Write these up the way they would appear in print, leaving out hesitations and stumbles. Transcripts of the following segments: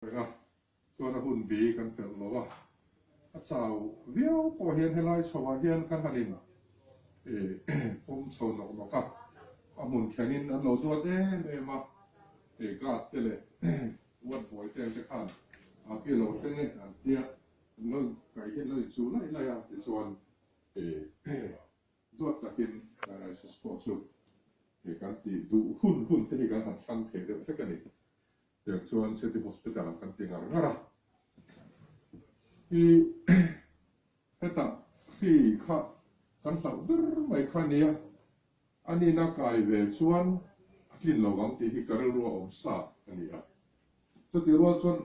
Reng a, chuan a hun bi kan pelh lo a, a chau viau pawh hian helai chho ah hian kan han in pawm chho nawk nawk a, a hmun thlengin an lo duat em em a, guard te leh ward boy te ang te khan a pi lo thleng e an tia, an lo inkaih hian an lo inchuh laih laih a, tichuan duat takin dialysis pawh chu kan tih duh hun hun te hi kan han thlang thei deuh hlek a ni. Tiang chuan City Hospital ah kan ti ngar ngar a. I hetah hri kha kan hlauh ber mai kha nia, a nina kai ve chuan a tlin lo vang tih hi ka rilru a awm sa a ni a. Chutih rual chuan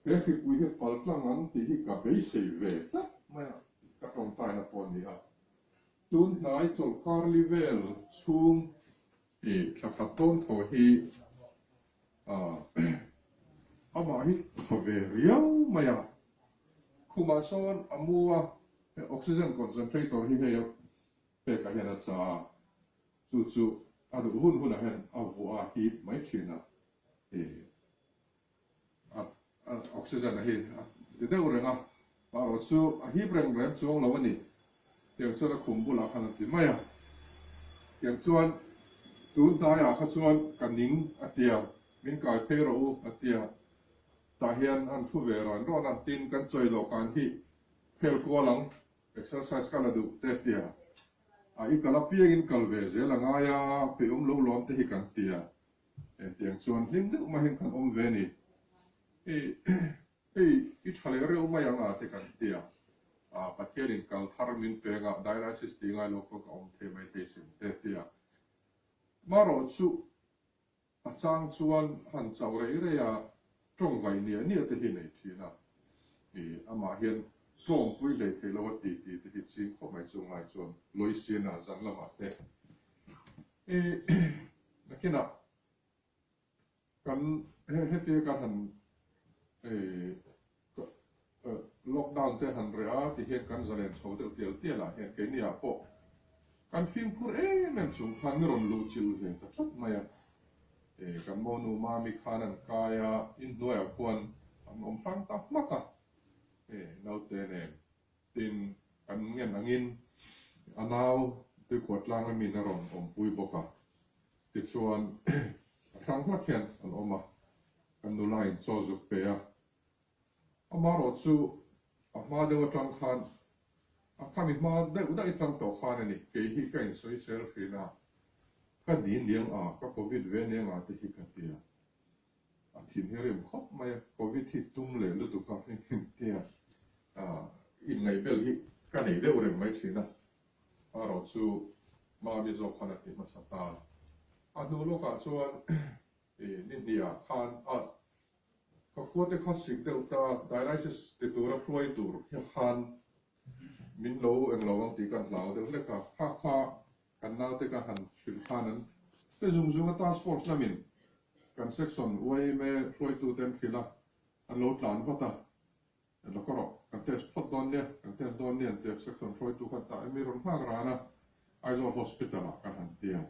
he hripui hi fal tlang ang tih hi ka beisei ve tlat mai a, ka tawngtaina pawh a ni a. Tun hnai chawlhkar li vel chhung I thla khat dawn thaw hi amah hi thaw ve riau mai a, khumah sawn a mu a, oxygen concentrator hi hei a pekah hian a cha a, chu chu a duh hun hunah hian a vuah a hip mai thin a, A oxygen a hi a ti deuh reng a, erawh chu a hip reng reng chuang lo a ni. Tiang chuan a khum bulah khan a ti mai a. Tiang chuan tun hnaiah kha chuan ka ning a tia, min kai phei rawh u a tia. Tah hian an thu ve rawn rawn a, tin kan chawi loh kan hi khel kual ang, exercise ka la duh te tia. A i kal apiangin kal ve zel a ngai a, peihawm lo lawm te hi kan tia. Engtiang chuan hlim deuh mai hian kan awm ve ni. Hei hei i tha leh reuh mai ang a te kan ti a. Ah Pathianin kal thar min peng a, dialysis tih ngai lo pawh ka awm thei mai thei sin te ti a. Marawh chu a chang chuan han chauh rei rei a, tawng vaih niah niah te hi nei thin a. Ih amah hian tlawmpui hlei thei lo a ti ti te hi ching khawp mai chu ngai chuan Loisina zan lamah te. Ih nakinah kan hetia kan han lockdown te han reh a ti hian kan zalen chho deuh tial tial ah hian keini ah pawh kan fimkhur em em chung khan mi rawn luh chilh ve ta tlat mai a, kan monu Mami khan an kai a, inhnuaiah khuan an awm hrang ta hmak a, naute nen. Tin, kan ngen angin a nau tuikhuah tlang a min a rawn awmpui bawk a, tichuan a hrang hlak hian an awm a, kan nula in chaw zuk pe a. Amaherawh chu a hma deuh atang khan, a khami hma deuh daih atang tawh khan a ni, kei hi ka insawisel thin a, ka ni niang a, ka covid ve niang a te hi ka ti a. A thin hi rim khawp mai a, Covid hi tum leh lutuk a tia inngaihbel hi ka nei deuh reng mai thin a, erawh chu Mami zawk khan a ti hmasa ta. A hnu lawkah chuan ni hniah khan a ka khua te kha sik deuh ta, dialysis ti tura hruai tur hi khan min lo englo ang tih ka hlau deuh hlek a, kha kha Kan naute ka han hrilh khan an pe zung zung a, task force lamin kan section yma hruaitute an hrilh a, an lo tlan vat a, la ka rawh, kan test phawt dawn nia, kan test dawn nia an ti a, section hruaitu khan tah emi rawn nghak ran a, Aizawl hospital ah ka han ti a,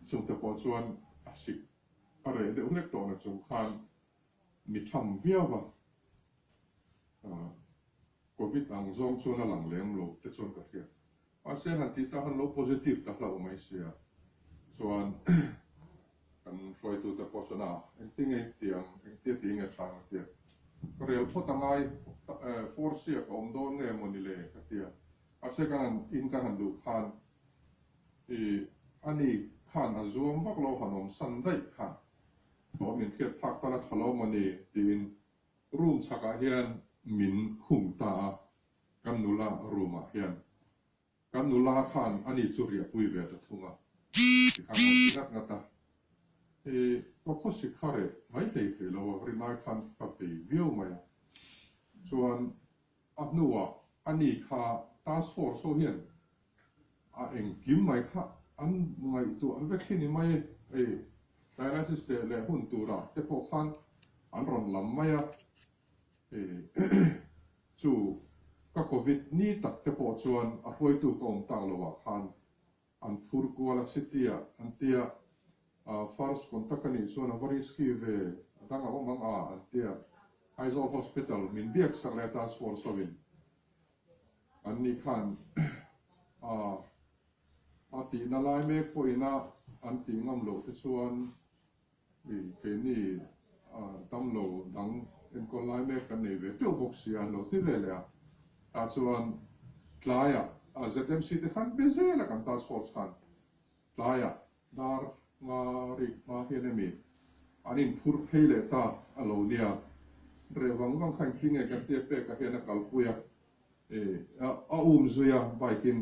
chungte pawh chuan a sik a reh deuh hlek tawh na chung khan mi tham viau a, Covid ang zawng chuan a lang lem lo te chuan ka hria. Mahse han tih tak han lo positive ta hlauh mai sia. Chuan kan hruaitute pawh chuan a engti nge tih ang, engtia tih nge tha ang a tia. Ka rel phawt a ngai force ah ka awm dawn nge maw ni le ka tia. Mahse kan han in kan han duh khan i ani khan a zuam vak lo han awm san daih kha. Thawh min hriat phak tal a tha lo maw ni tiin Room chhakah hian min khung ta a, kan nula room ah hian. Kan nula khan ani chu riahpui ve ta thung a, tikhan an ti ngat ngat a. I ka khawsik kha reh mai hlei thei lo a, rinai khan ka bei viau mai a. Chuan a hnuah ani kha task force ho hian A engkim mai kha an ngaihtuah vek hi ni mai e. Dialysis teh leh hun turah te pawh khan an rawn lam mai a. Chu ka covid ni tak te pawh chuan a hruaitu ka awm tak lovah khan an phur kual a city ah an tia. First contact a nih chuan a va risky ve. dang a awm ang a an ti a, Aizawl Hospital min biak sak leh task force hovin an ni khan a a tihna lai mek pawhin a an tih ngam loh te chuan Keini damlo dang enkawl lai mek kan nei ve teuh bawk sia an lo ti ve leh a. Tah chuan tlaiah ZMC te khan be zel a kan task force khan tlaiah dar nga rik hma hian emi an inphur phei leh ta a lo nia. Reh vang vang kha engtin nge kan tia peka hian a kalpui a, a um zui a bike in.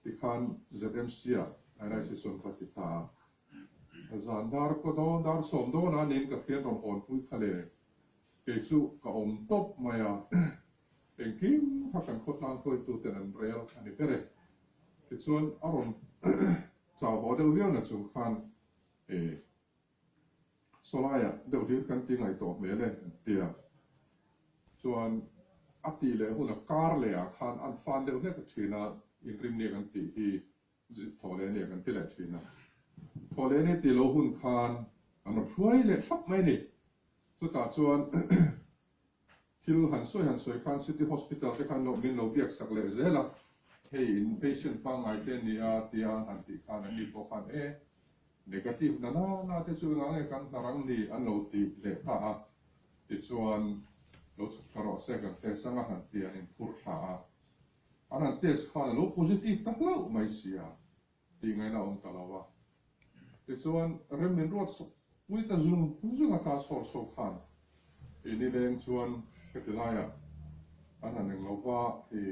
Tikhan ZMC-ah Airaisison kha ti ta a. Zan dar kaw dawn, dar sawm dawnah niin ka hriat rawn hawnpui kha le. Kei chu ka awm tawp mai a, engkim kha kan khawtlang hruaituten an rel a ni ber e. Tichuan a rawn chau haw deuh viau na chung khan e. Sawlaiah deuh hlir kan ti ngaih tawh hmel e an ti a. Chuan a tih leh huna kar lehah khan an fan deuh hlek a thin a, inrinni kan tih hi thawh leh ania kan ti leh thin a. Thawh leh ania tih loh hun khan an rawn hruai leh thlap mai a ni. Chutah chuan Thil han sawi han sawi khan City Hospital te khan min lo biak sak leh zel a, hei in patient pangngai te a nia tia an han tih khan an ni pawh khan e, negative na na na te chu engah nge kan hna rang ni an lo ti leh ta a, tichuan lo chhuk thla rawh se kan test anga han ti an inphur thla a, an han test khan a lo positive ta hlauh mai sia. Tih ngaihna a awm ta lo a. Tichuan, rem min ruat sak pui ta zung zung a task force ho khan i nileng chuan heti laiah an han eng lo va, i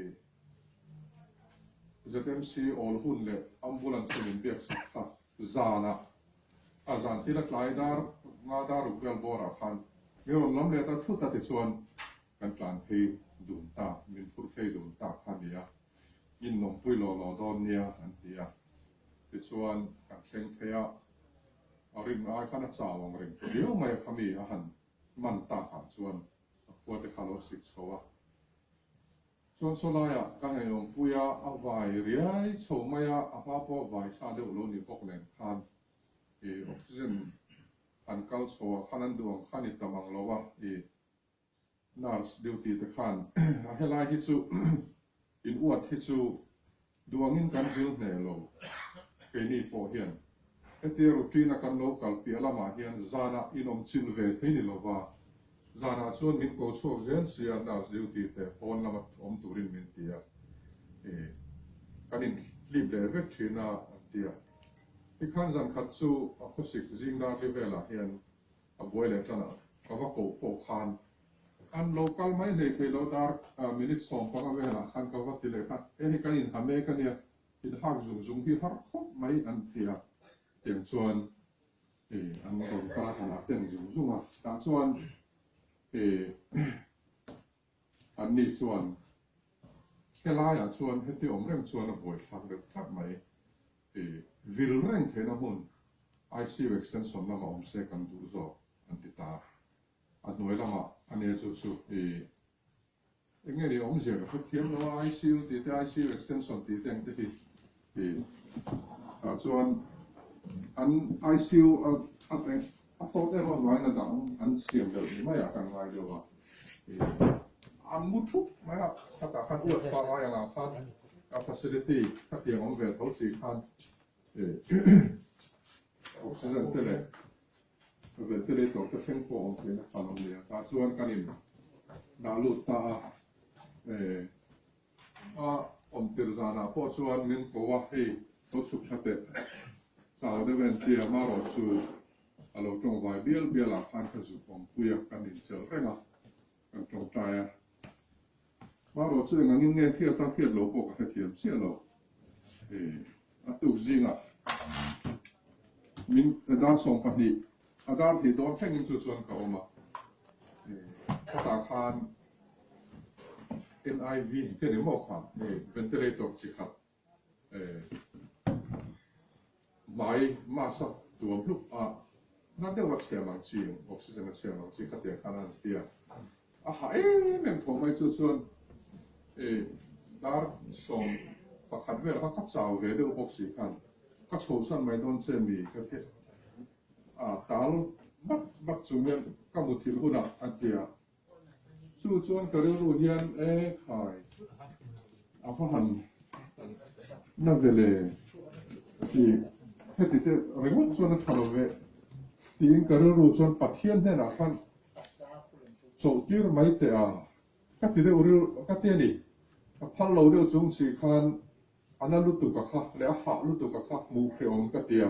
ZMC awl hun leh ambulance te min biak sak kha zanah a zan thil a tlai dar nga dar ruk vel bawrah khan min rawn lam leh ta thut a tichuan kan tlan phei dun ta, min phur phei dun ta kha a ni a. In lawmpui law law dawn nia an ti a. Tichuan kan thleng phei a, a rin ai khan a chau ang reng ta viau mai a kha mi a han man takah chuan a khua te kha a lo sik chho a. Chuan saw laiah ka han inawmpui a, a vai riai chho mai a, a hma pawh a vai sa deuh lo ni bawk nen khan i oxygen han kal chho ah khan an duh ang khan i tam ang lo a, i Nurse duty te khan a helai hi chu in uat hi chu duangin kan vil hneh lo keini pawh hian hetia routine a kan lo kal piah lamah hian zanah in awm chilh ve thei ni lova zanah chuan min ko chhuak zel sia nurse duty te pawn lama awm turin min ti a kan in hlip leh vek thin a an ti a tikhan zan khat chu a khawsik zing dar li velah hian A buai leh tan a, ka va koh pawh khan an lo kal mai hlei thei lo dar minute 15 velah khan ka va ti leh kha, he hi kan inha mek a nia, inhak zung zung hi har khawp mai an ti a, tiang chuan an rawn kal a han attend zung zung a, tah chuan an ni chuan helaiah chuan heti awm reng chuan a buaithlak deuh tlat mai. Vil reng theihna hmun ICU extension lamah awm se kan duh zawk an ti ta. A hnuai lamah a nia chu chu i eng nge ni awmzia ka hre thiam lo a, ICU tih te ICU extension tih te ang te hi i tah chuan an ICU a a a tawt em avangin a dang an siam belh ni maiah kan ngai deuh a i an mu thup mai a, khatah khan uat pangai angah khan A facility khatiang awm ve tho si khan oxygen te leh ventilator te thleng pawh awm theihna kha lo ni a. Tah chuan kan in dah lut ta a, a awm tir zanah pawh chuan min ko a, hei lo chhuk thla teh chau deuh en tia marawh chu a lo tawngvai bial bial ah khan ka zuk awmpui a, kan inchelh reng a, kan tawngtai a. Marawh chu eng angin nge hriat a hriat lo pawh ka hrethiam chiah lo. A tuk zingah min dar 12 a dar hnih dawn thlengin chu chuan ka awm a. Khatah khan NIV te ni maw kha ventilator chi khat Hmai mask a tuam hlup a, na deuh a chhiam ang chi, oxygen a chhiam ang chi khatiang khan a han ti a. A hah em em tho mai chu chuan dar 11 vel kha ka chau ve deuh bawk si khan ka chhosan mai dawn che mi ka ti a, tal. bat bat chung hian ka muthilh hunah a ti a. Chu chuan ka rilru hian e khai a va han na ve le ti heti te ringawt chuan a tha lo ve tiin ka rilru chuan Pathian hnenah khan chawlh tir mai teh a ka ti deuh ril ka ti a ni. Ka phal lo deuh chung si khan a na lutuk a kha leh a hah lutuk a kha hmuh hrehawm ka ti a.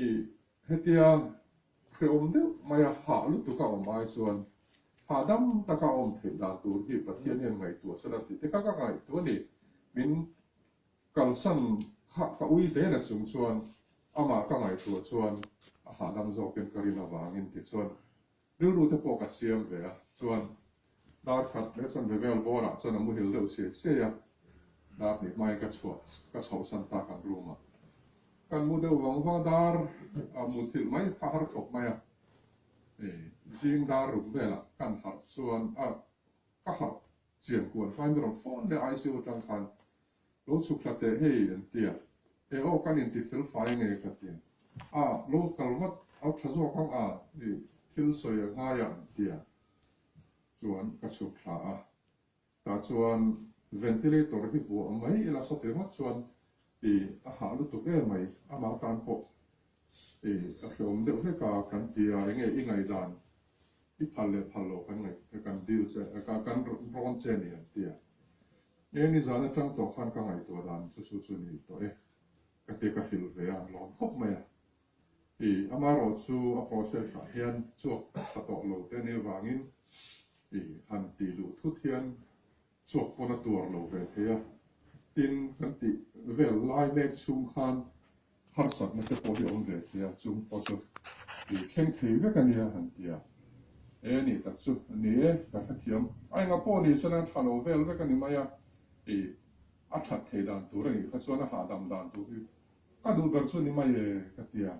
I hetia hrehawm deuh maia hah lutuk a awm ai chuan hahdam taka a awm theih dan tur hi Pathian hian ngaihtuah sela tih te kha ka ngaihtuah a ni. Min kalsan kha ka ui hle na chung chuan amah ka ngaihtuah chuan a hahdam zawkin ka rin avangin tichuan Rilru te pawh ka siam ve a, chuan dar khat leh chuan Bevel bawrah chuan a muhil deuh siai siai a, dar hnih hmain ka chhuah ka chhohsan ta kan room ah. Kan mu deuh vang vang a, dar a muthilh mai kha har khawp mai a, zing dar ruk velah kan harh chuan a ka harh chian kuan khan mi rawn phone leh ICU atang khan Lo chhuk hla teh hei an ti a, e aw kan inti fel fai nge ka ti a, lo kal vat au tha zawk ang a i thil sawi a ngai a an ti a, chuan ka chhuk thla a, tah chuan ventilator hi vuah mai ila sawti ringawt chuan i a hah lutuk em mai, amah tan pawh i a hreawm deuh hlek a kan ti a, enge i ngaihdan i phal leh phal lo kan ngaih kan dil che kan rawn che ni an ti a. E nizan atang tawh khan ka ngaihtuah dan chu chu chu ni tawh e, ka ti ka hrilh ve a, lawm khawp mai a. I amaherawh chu a process ah hian chhuak tha tawh lo te nih avangin i han tih luh thut hian chhuak pawn a tuar lo ve thei a, tin kan tih vel lai mek chhung khan Harsatna te pawh hi a awm ve thei a, chung pawh chu i thleng thei vek a nia han ti a. E nih tak chu a ni e, ka hrethiam. A enga pawh ni sela tha lo vel vek a ni mai a, i a that thei dan tur a nih kha chuan a hahdam dan tur hi ka duh ber chu a ni mai e ka ti a.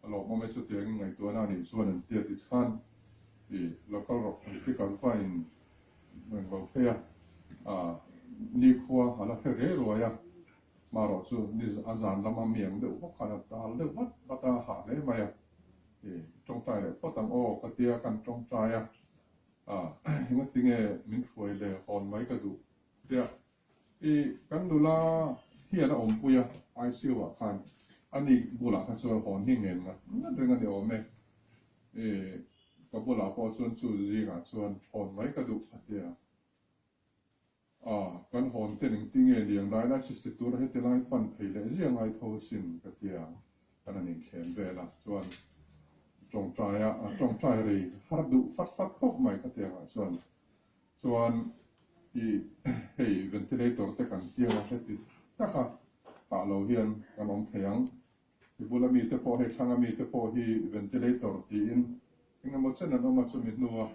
A lawmawm e chutiangin ngaihtuahna a nih chuan an ti a tikhan i local rawk political vain reng lo phei a, a nikhua a la hre rei ruai a. Hmarawh chu ni a zan lama mi ang deuh bawk khan a dal deuh vat vat a, hah hle mai a. I tawngtai leh phawt ang aw ka tia kan tawngtai a, ah engati nge min hruai le hawn mai ka duh tia i kan nula hian a awmpui a ICU ah khan ani bulah kha chuan hawn hi ngen ngat ngat reng a ni awm e. I ka bulah pawh chuan chu zingah chuan hawn mai ka duh a tia. A, kan hawn ten engti nge liang dialysis ti tura heti lai pan phei leh zia ngai tho sin ka tia kan han inthlem vel a, chuan tawngtai a, a tawngtai rei har duh fat fat khawp mai ka tiangah chuan, chuan i hei ventilator te kan tiang a heti taka tah lo hian kan awm thei ang, i bula mite pawh hei thlanga mite pawh hi ventilator tiin engemaw chen an awm a chumi hnua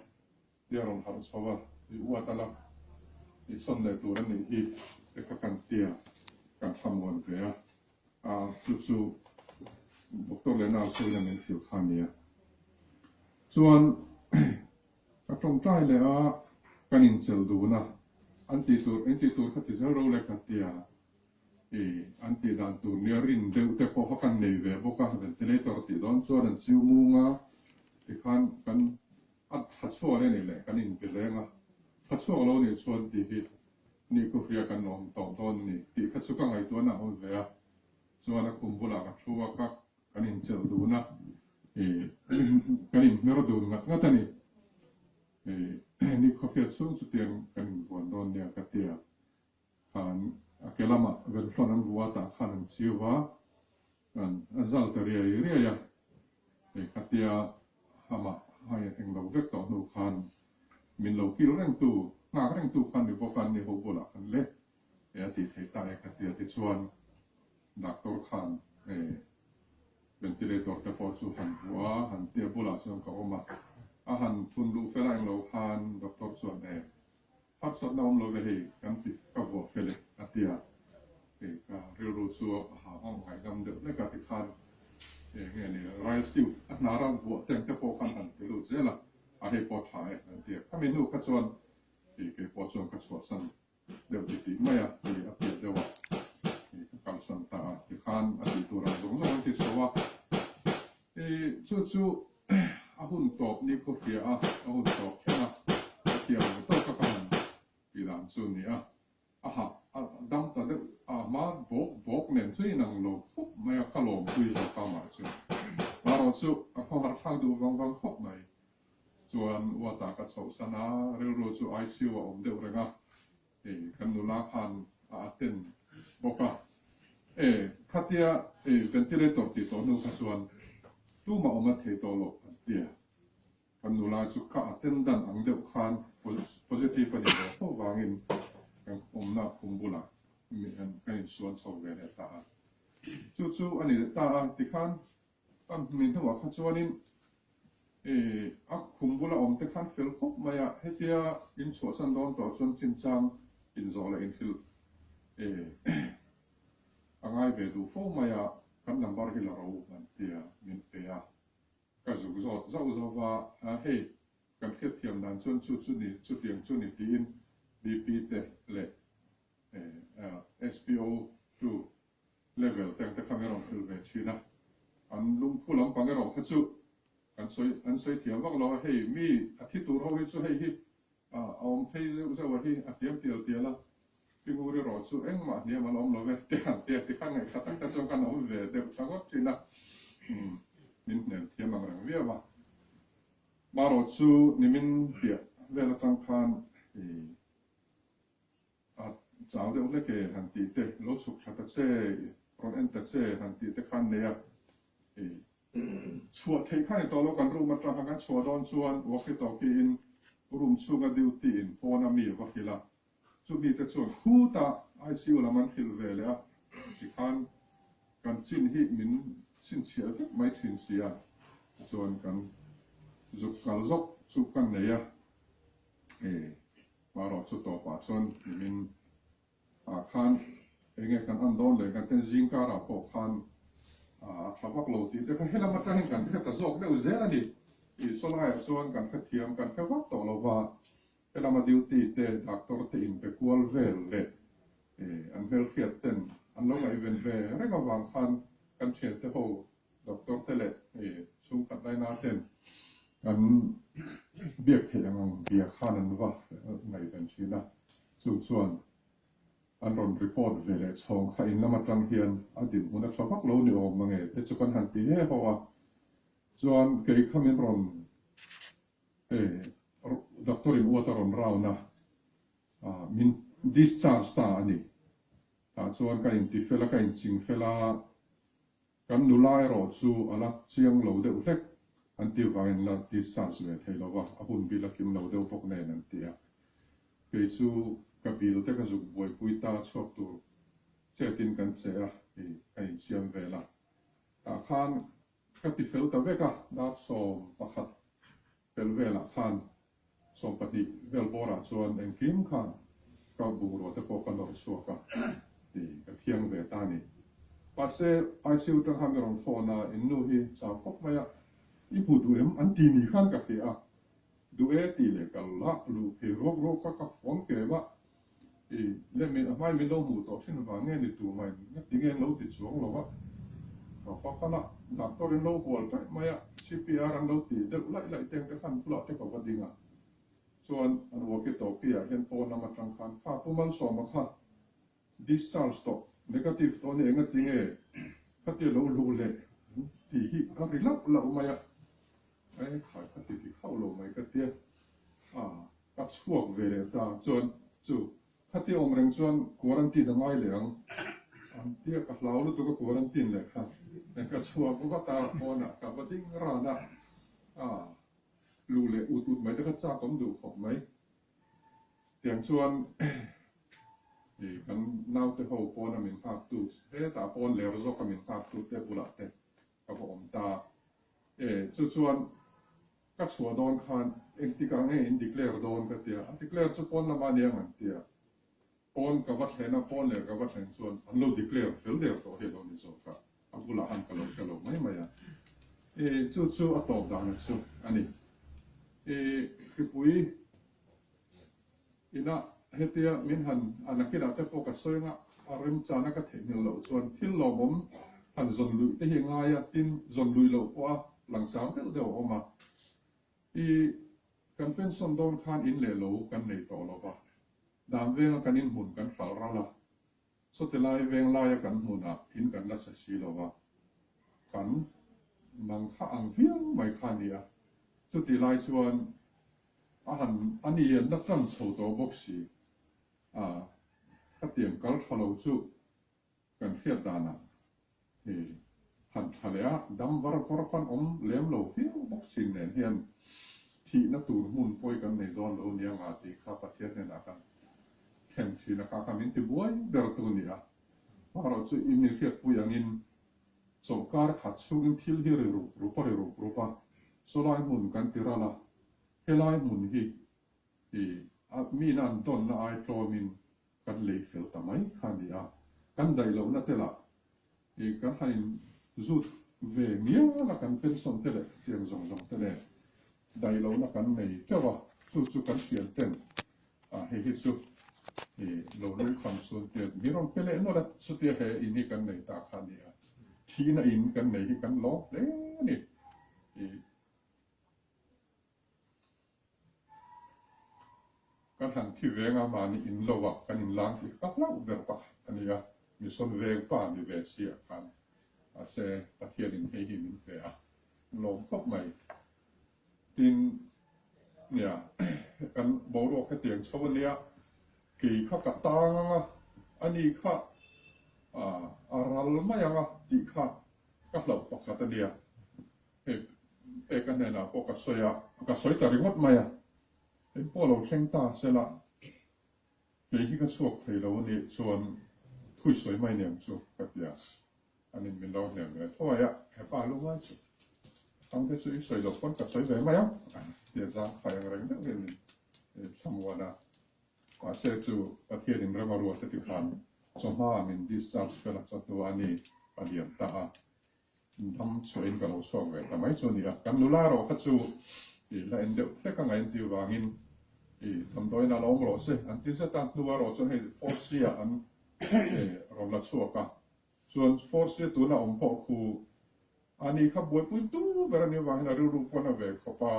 Tia rawn harh chho a, i uat ala, i sawn leh tur a nih hi te kha kan tia kan thlamuan ve a, a chu chu doctor leh nurse ho hian min hrilh kha a nia. Chuan ka tawngtai leh a, kan inchelh dun a, an tih tur, in tih tur kha ti zel ro le ka tia, i an tih dan tur nia rin deuh te pawh kha kan nei ve bawk a, ventilator tih dawn chuan an chiu mung a, tikhan kan A tha chhuak le nih leh kan inpe leng a, tha chhuak lo nih chuan tih hi ni khu hria kan awm tawh dawn a ni tih kha chu ka ngaihtuahna a awm ve a, chuan a khum bulah ka thu a, ka kan inchelh dun a, ih kan inhmer dun ngat ngat a ni. Ih ni khaw hriat chhung chutiang kan invuan dawn nia ka ti a, khan a ke lamah venflon an vuah tah khan an chiu va, An a zal ta riai riai a, hei khatia amah hai eng lo vek tawh hnu khan min lo kil rengtu, nghak rengtu khan ni bawk a, ni ho bulah khan le e a tih theih ta e khatia tichuan doctor khan e ventilator te pawh chu han vuah a, han tia bulah chuan ka awm a, a han thun luh fel a englo khan doctor chuan e Harsatna awm lo ve hei kan ti ka vuah fel e a ti a, hei ka rilru chu a ha nghawng ngaihdam deuh hlek a tikhan eng nge ni Ryle Stewart a hnara vuah teng te pawh khan han ti lut zel a, a hei pawh tha e an ti a, khami hnu kha chuan hei kei pawh chuan ka chhuahsan deuh ti tih mai a, hei a piah deuh a, hei ka kalsan ta a tikhan a tih tur ang zawng zawng an ti chho a, hei chu chu. a hun tawp ni khaw hria a, a hun tawp thleng a, ka thiam ang tawka ka han tih dan chu a ni a. A hah a dam ta deuh a, a hma bawk bawk nen chu inang lo khawp mai a, ka lawmpui zawk a mah chu. Marawh chu a khawhar thlak duh vang vang khawp mai. Chuan ward ah ka chhohsan a, rilru chu ICU a awm deuh reng a, hei kan nula khan a attend bawk a. E, khatia e ventilator tih tawh hnu kha chuan tumah awm a thei tawh loh an tia. Kan nula chu ka attendant ang deuh khan positive a nih ve fo vangin kan awmna khum bulah kan insuan chho ve leh ta a. Chu chu a ni leh ta a, tikhan Ka hmi hnuah kha chuanin a khum bula awm te khan fel khawp mai a, hetia in chhuahsan dawn tawh chuan chinchang inzawh leh inhrilh a ngai ve duh fo mai a, kan number hi la ro an tia min pe a, ka zuk zawt zauh zauh va, hei kan hriatthiam dan chuan chu chu ni chutiang chu ni tiin BP te leh SPO2 level te ang te kha min rawn hrilh ve thin a, an lungphu lampang erawh kha chu kan sawi an sawi thiam vak lo a, hei mi a thi tur ho hi chu hei hi a awm phei zeuh zeuh a hi a hniam tial tial a, Pingur erawh chu engmah hniam an awm lo ve te han tia tikhan ngaihthla tak te chuan kan awm ve deuh tha ngawt thin a, min hnem thiam ang reng viau a. Marawh chu nimin piah vel atang khan i. A chau deuh hlek e han tih te, lo chhuk thla ta che, rawn en ta che han tih te khan nei a. I chhuah theih kha ni tawh lo, kan room atang khan kan chhuah dawn chuan walkie talkie in room chhunga duty in pawn a mi va hrilh a, chumi te chuan khutah ICU lam an hrilh ve leh a, tikhan kan chin hi min chhinchhiah vek mai thin si a, chuan kan zuk kal zawk chu ka nei a. I Marawh chu tawpah chuan nimin ah khan enge kan an dawn leh kan ten zing karah pawh khan a tha vak lo tih te kha helam atang hian kan hre ta zawk deuh zel a ni. I sawlaiah chuan kan hrethiam kan hre vak tawh lo va, helama duty te doctor te inpe kual vel leh an hmelhriat ten an lo ngaihven ve reng avang khan kan thiante ho Doctor te leh chhungkhat laina ten kan biak theih ang ang bia khan an va ngaihven thin a, chu chuan an rawn report ve leh chhawng kha in lam atang hian a dinhmun a tha vak lo ni awm mange te chu kan han ti he haw a, chuan kei kha min rawn hei doctor in uat a rawn round a, min discharge ta a ni, tah chuan ka intifel a ka inchingfel a. Kan nula erawh chu a la chiang lo deuh hlek, an ti vangin la discharge ve thei lo va, a hun bil a kim lo deuh bawk nen an ti a. Kei chu ka bil te ka zuk buaipui ta chhuak tur chetin kan che a, hei ka insiam vel a. Tah khan ka ti fel ta vek a, dar 11 fel velah khan 12 vel bawrah chuan engkim kha ka bungrua te pawh ka nawrh chhuak a ti ka thiang ve ta a ni. Mahse ICU tang khan ka rawn phone a, in nu hi chau khawp mai a, i hmu duh em? An ti ni khan ka hria a, duh e tih leh ka la luh phei ruak ruak kha ka phone kem a, I leh min a hmai min lo hmuh tawh thin vang nge ni tu mai ngati nge an lo ti chuang lo a, ka va kal a, doctor in lo hual taih mai a, CPR an lo ti deuh laih laih teng te khan bulah te ka va ding a, chuan an walkie talkie ah hian pawn lam atang khan kha Pu Malsawma kha discharge tawh negative tawh a ni engati nge khatia lo luh leh an ti hi a ri lauh lauh mai a, e khai ka ti ti khauh lo mai ka tia a. Ka chhuak ve leh ta chuan chu khati awm reng chuan quarantine a ngai leh ang an tia ka hlau lutuk a quarantine leh kha ka chhuak vat a pawnah ka va ding ran a a luh leh ut ut mai te kha chak awm duh khawp mai tiang chuan i kan naute ho pawna min nghak tu hetah pawn ler zawka min nghak tu te bulah te ka va awm ta e chu chuan Ka chhuah dawn khan engtikah nge in declare dawn ka tia, a declare chu pawn lama nia ngan tia, pawn ka va thlen a, pawn leh ka va thlen chuan an lo declare fel der tawh hi a lo ni zawk a, a bulah han ka lo hre lo mai mai a, i chu chu a tawp dan chu a ni. I hripui ina hetia min han a nakinah te pawh ka sawi anga a remchana ka theihnghilh loh chuan thil lawmawm han zawn luih te hi a ngai a, tin zawn luih loh pawha langsar deuh deuh a awm a. I kan pension dawn khan in leh lo kan nei tawh lo va, dan venga kan inhmun kan hralh ral a, sawti lai veng laia kan hmunah in kan la chhe si lo va, kan nang kha ang viau mai kha a ni a. Chutih lai chuan a han a ni an la tan chho tawh bawk si a, khatiang kal tha lo chu Kan hriat danah hi han tha leh a, dam var var pan awm lem lo viau bawk chin nen hian thihna tur hmun pawi kan nei dawn lo nia nga tih kha Pathian hnenah kan thlen thin a, kha kha min ti buai ber tu a ni a. Amaherawh chu i mi hriatpui angin chawlhkar khat chhungin thil hi ri rup rup a ri rup rup a, sawlai hmun kan ti ral a, helai hmun hi i a miin an tawnna ai tlawmin Kan lei fel ta mai kha a ni a, kan daih lohna te lah i kan han in zut ve ngial a, kan pension te leh khatiang zawng zawng te nen daih lohna kan nei teuh a, chu chu kan thian ten a hei hi chu i lo lungkham chhun tia min rawn pe leh nawlh a, chutia he in hi kan nei ta kha a ni a, thihna in kan nei hi kan lawm hle a ni. I. Kan han thi veng a, mahni in lo ah kan in lang tih ka hlauh ber pakhat a ni a, mission veng pa ni ve si ah khan mahse Pathian in hei hi min pe a, lawm khawp mai. Tin, nia, kan boruak hetiang chho a nia, kei kha ka tang ang a, ani kha a ral mai ang a tih kha ka hlauh pakhat a nia. Hei peka hnenah pawh ka sawi a, ka sawi ta ringawt mai a, eng pawh lo thleng ta sela kei hi ka chhuak thei lo a nih chuan thui sawi mai nen chu ka ti a, anin min lo hnem ve thuai a, hepa lu ngai chu Thangte chu i sawi loh pawn ka sawi ve mai ang tia zangkhai ang reng deuh hian min thlamuan a, mahse chu Pathianin rem a ruat a ti khan chawhma min discharge fel a chawhnu a ni a liam ta a. Dam chhuahin ka lo chhuak ve ta mai chu a ni a, kan nula erawh kha chu i la en deuh hlek a ngaih an tih vangin i damdawiin a la awm rawh se an ti zet a, hnu erawh chuan hei Force ah an rawn la chhuak a, chuan Force tuna awm pawh khu a ni kha buaipui tu ber a nih avangin a rilru pawn a ve khawp a,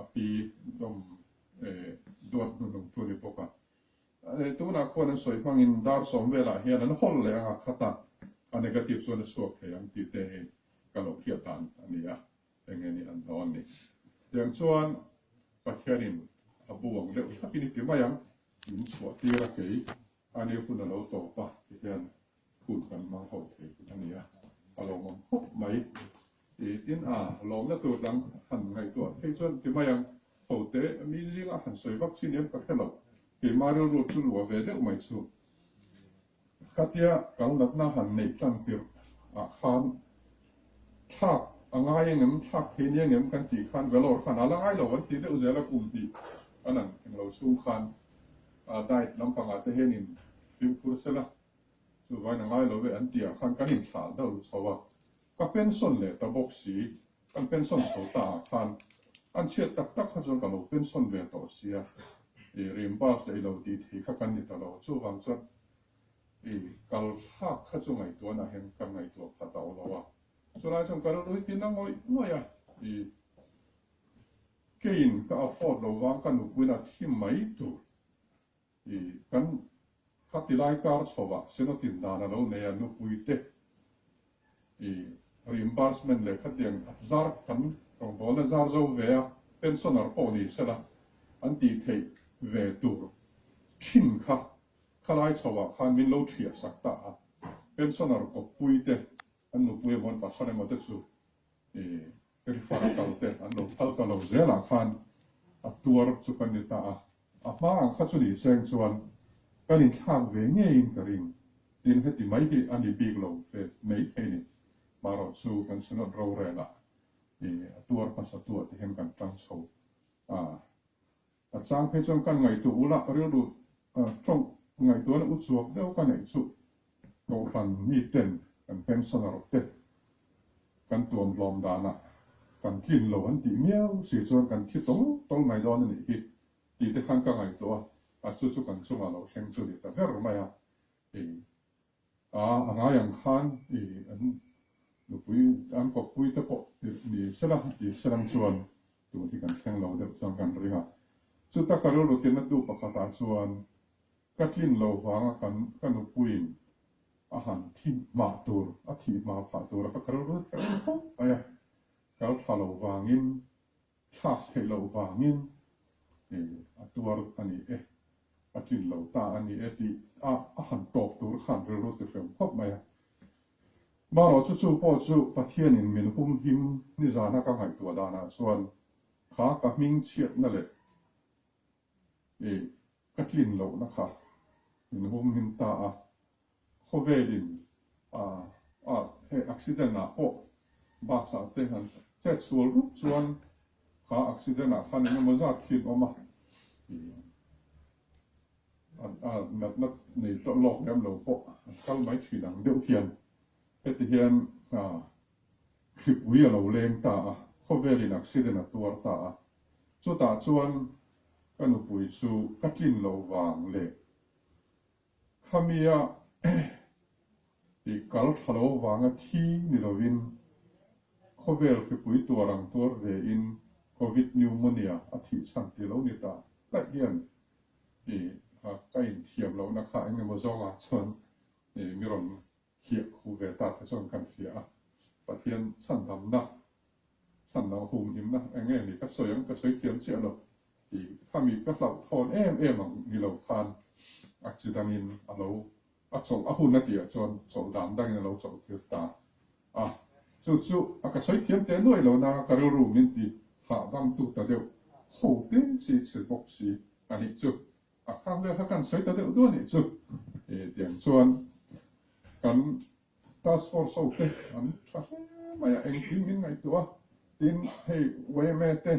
a pi dawm duat hnunung tu a ni bawk a. Tunah khuan an sawi hmangin dar sawm velah hian an hawlh leh ang a, khata a negative chuan a chhuak thei ang tih te hi ka lo hriat dan a ni a, eng nge ni an dawn ni. Tiang chuan Pathianin a bu ang deuh thlapin i ti mai ang, min chhuah tir a kei a ni hun a lo tawp a ti hian hun kan hmang ho thei a ni a, a lawmawm khawp mai. I tin a, lawmna tur dang han ngaihtuah phei chuan ti mai ang, hote mi zinga han sawi vak chi nen ka hre lo, keimah rilru chu luah ve deuh mai chu. Khatia kal natna han neih tan tirh ah khan thlak a ngai engem, thlak thei ni engem kan tih khan Vellore khan a la ngai lo an ti deuh zel a kum hnih an an englo chhung khan diet lampangah te hian in fimkhur sela chuvain a ngai lo ve an tih ah khan kan inthlah deuh chho a. Ka pension leh ta bawk si, kan pension chho ta ah khan an chhiat tak tak kha chuan ka lo pension ve tawh sia, i reimburse leh i lo tih thei kha kan ni ta lo, chuvang chuan i kal thlak kha chu ngaihtuahna hian ka ngaihtuah pha tawh lo a, chulai chuan ka rilru hi tin a ngawih ngawih a, i keiin ka afford lo vang ka nupuiin a thi mai tur. I kan khati lai kar chhovah Synod-in dan a lo nei a, nupuite i reimbursement leh khatiang zar kan rawngbawlna zar zo ve a, pensioner pawh ni sela an tih theih ve tur thin kha khalai chhovah khan min lo thiah sak ta a, pensioner kawppuite an nupui emaw an pasal emaw te chu i refer a kal te an lo phal ta lo zelah khan a tuar chu kan ni ta a. A hma ang kha chu ni seng chuan kan inthlak ve ngeiin ka ring. Tin, heti mai hi a ni bik lo ve mai thei ni. Marawh chu kan Synod rorelah i a tuar hmasa tu ah te hian kan tang chho a. A chang phei chuan kan ngaihtuah ula rilru tawng ngaihtuahna u chuak deuh ka neih chu Kohhran miten kan pensioner te kan tuam hlawm danah kan tlin lo an tih miau si chuan kan thi tawl tawl mai dawn a nih hi tih te khan ka ngaihtuah a, a chu chu kan chungah lo thleng chu ni ta ber mai a, i a a ngai ang khan i an nupui an kawppui te pawh ni sela ti selang chuan. Tun hi kan thleng lo deuh chuan kan ring a. Chuta ka rilru tinna tu pakhatah chuan ka tlin lo vanga kan ka nupuiin a han thi hma tur, a thih hma phah tur a kha ka rilru kher khawp mai a. Kal tha lo vangin, thlak theih loh vangin a tuar a ni e, a tlin lo ta a ni e tih a a han tawp tur khan rilru ti hrem khawp mai a. Marawh chu chu pawh chu Pathianin min humhim nizana ka ngaihtuah danah chuan kha ka hming chhiatna leh ka tlin lohna kha min humhim ta a, khawvelin a hei accident ah pawh bus ah te han chet sual rup chuan kha accident ah khan engemaw zat khi an awm a, a natna nei tawh lawk lem lo pawh an kal mai thin ang deuh hian heti hian hripui a lo leng ta a, khawvelin accident a tuar ta a, chutah chuan ka nupui chu ka tlin lo vang leh Khamia i kal tha lo vanga thi ni lovin khawvel hripui tuar ang tuar ve in Covid pneumonia a thih chhan ti lo ni ta daih hian i ka inthiam lohna kha eng emaw zawngah chuan i mi rawn hliah khu ve ta te chuan kan hria a, Pathian chhandamna, chhandam humhimna eng nge ni ka sawi ang ka sawi thiam chiah lo tih khami ka hlauhthawn em em ang ni lo khan a chi dangin a lo a chawlh a hun a tihah chuan chawlh dan dangin a lo chawlh tir ta a, chu chu a ka sawi thiam teh nuai lo na ka rilru min ti hahdamtu ta deuh ho te si chhe bawk si a nih chu. A khang vel kha kan sawi ta deuh duah nih chu. Tiang chuan kan task force ho te an tha hle mai a, engkim min ngaihtuah a, tin hei yma te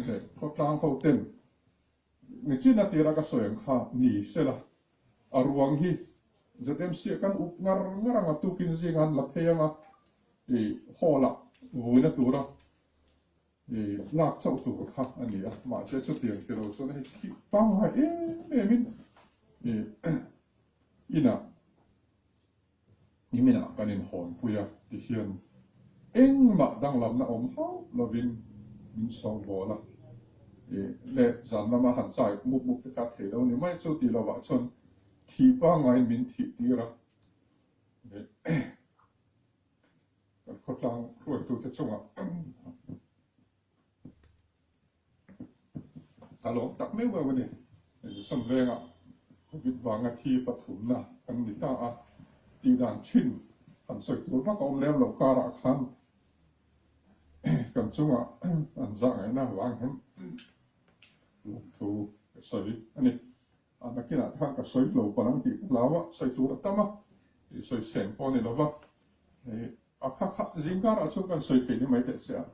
leh khawtlang ho ten nichin a tira ka sawi ang kha ni sela a ruang hi ZMC ah kan up ngar ngar ang a, tukin zingah an la phei ang a, hall ah vuina tura I lak chauh tur kha a ni a, mahse chutiang ti lo chuan hei thih pangngai em em in i inah niminah kan inhawnpui a ti hian engmah danglamna awm hauh lovin min sawngbawl a, i leh zan lama han chai mup mup te kha a thei lo ni mai chu tih lovah chuan thih pangngaiin min thih tir a. Kan khawtlang hruaitute chungah a lawm tak meuh meuh a ni. Sawm vengah Covid vanga thi pathumna kan ni ta a, tih dan thin han sawi tur vak a awm lem loh karah khan kan chungah an zah ngaihna avang hian lawmthu ka sawi a ni. A nakinah te khan ka sawi lo palh ang tih ka hlau a, sawi tur a tam a, sawi seng pawh a ni lova. A kha kha zingkarah chuan kan sawi theih ni mai teh se a.